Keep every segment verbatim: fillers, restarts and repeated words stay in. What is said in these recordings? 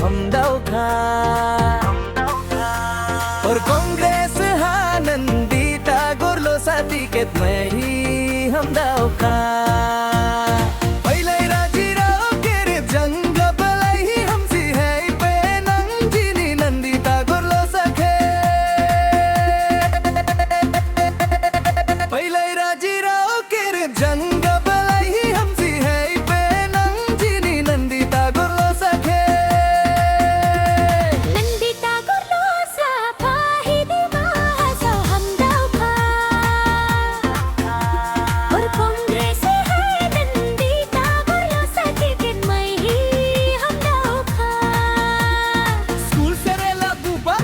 हम दावखा। और कांग्रेस हा नंदिता गोरलोसा टिकट मै ही हम दावखा। फैलाइ राजिराव केरेब जंग बलाइ ही हमसिहाय पेनंग जिनि नंदिता गोरलोसा खे। फैलाइ राजिराव केरेब जंग बलाइ ही हमसिहाय पेनंग जिनि नंदिता गोरलोसा खे। नंदिता गोरलोसा फा ही दिमा हासाव हम दावखा। और कांग्रेस हा नंदिता गोरलोसा टिकट मै ही हम दावखा। स्कुल सेरे ला बुबा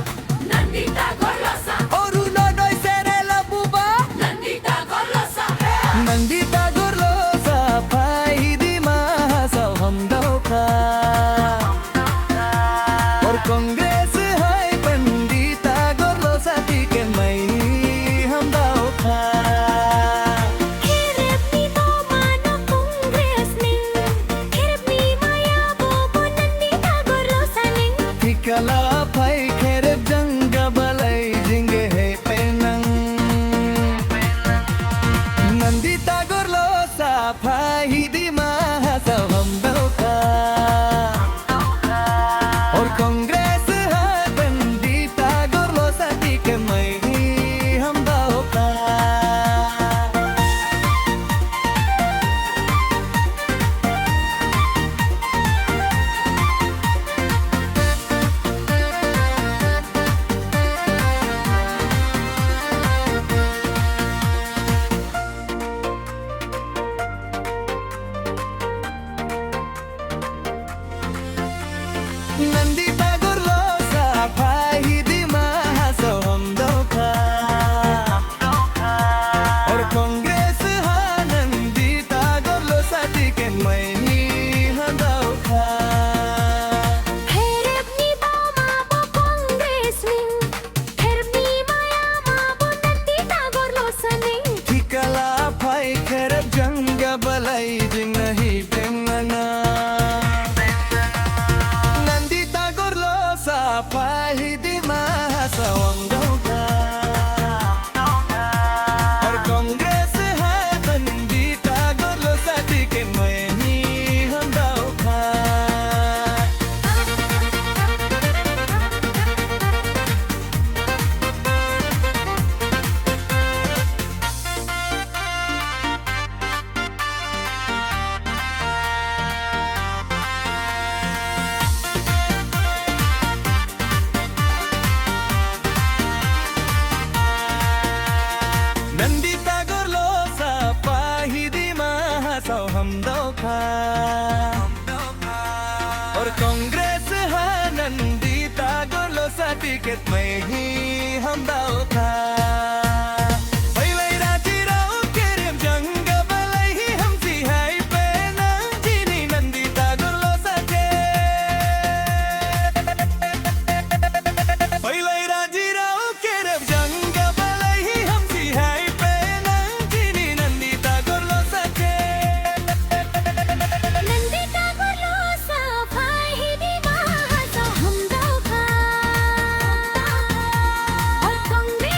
नंदिता गोरलोसा। अरुणोदय सेरे ला बुबा नंदिता गोरलोसा। नंदिता गोरलोसा फा ही दिमा हासाव हम दावखा। और कांग्रेस हाय नंदिता गोरलोसा टिकट मै ही हम दावखा। खेरेब नि मामा न कांग्रेस निं, खेरेब नि माया बो बो नंदिता गोरलोसा निं। थिखा लाफाय खेरेब जंग बलाइ जिंग हे पेनंग। नंदिता गोरलोसा फा ही दिमा हासाव हम दावखा। और कांग्रेस हा नंदिता गोरलोसा टिकट मै ही हम दावखा। नंदिता गोरलोसा फा ही दिमा हासाव हम दावखा। और कांग्रेस हा नंदिता गोरलोसा टिकट मै ही हम दावखा। खेरेब नि बामा बो कांग्रेस निं, खेरेब नि मायामा बो नंदिता गोरलोसा निं। थिखा लाफाय खेरेब जंग बलाइ जिंग हि पेनंग। नंदिता गोरलोसा फा ही दिमा हासाव हम दावखा। और कांग्रेस हा नंदिता गोरलोसा टिकट मै ही हम दावखा। नंदिता गोरलोसा फा ही दिमा हासाव हम दावखा। और कांग्रेस हा नंदिता गोरलोसा टिकट मै ही हम दावखा। फैलाइ राजिराव केरेब जंग बलाइ ही हमसिहाय पेनंग जिनि नंदिता गोरलोसा खे। फैलाइ राजिराव केरेब जंग बलाइ ही हमसिहाय पेनंग जिनि नंदिता गोरलोसा खे। नंदिता गोरलोसा फा ही दिमा हासाव हम दावखा। और कांग्रेस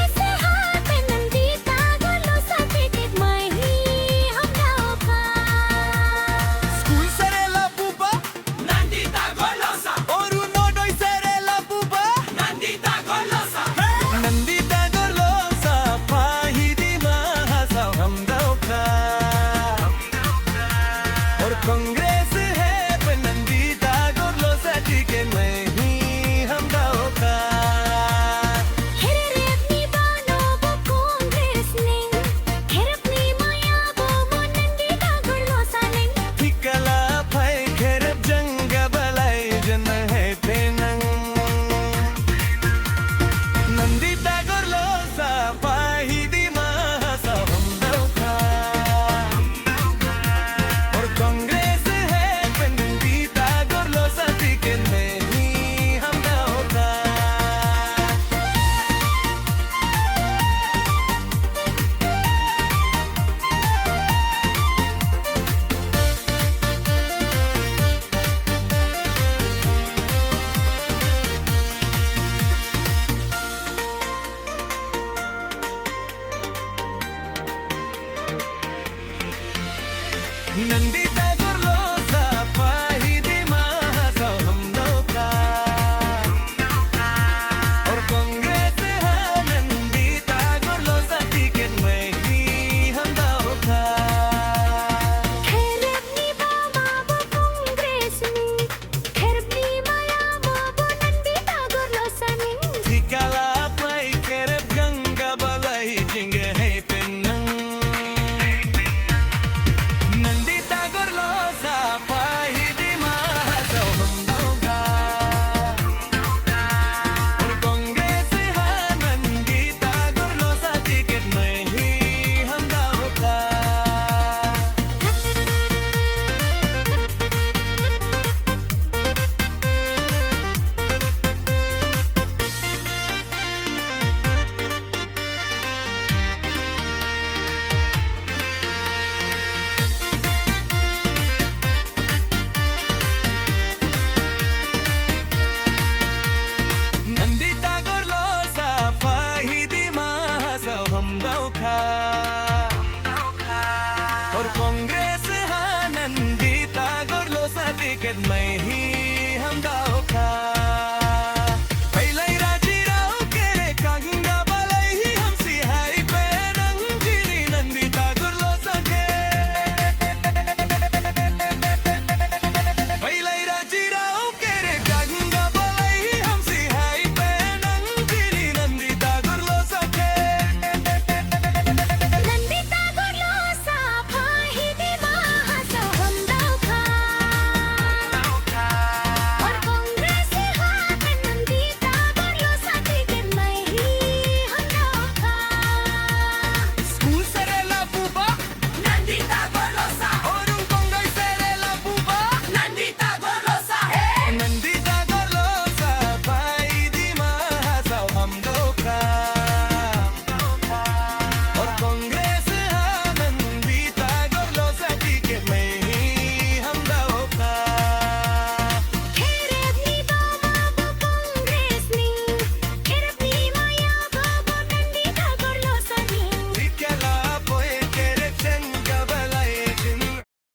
Nang de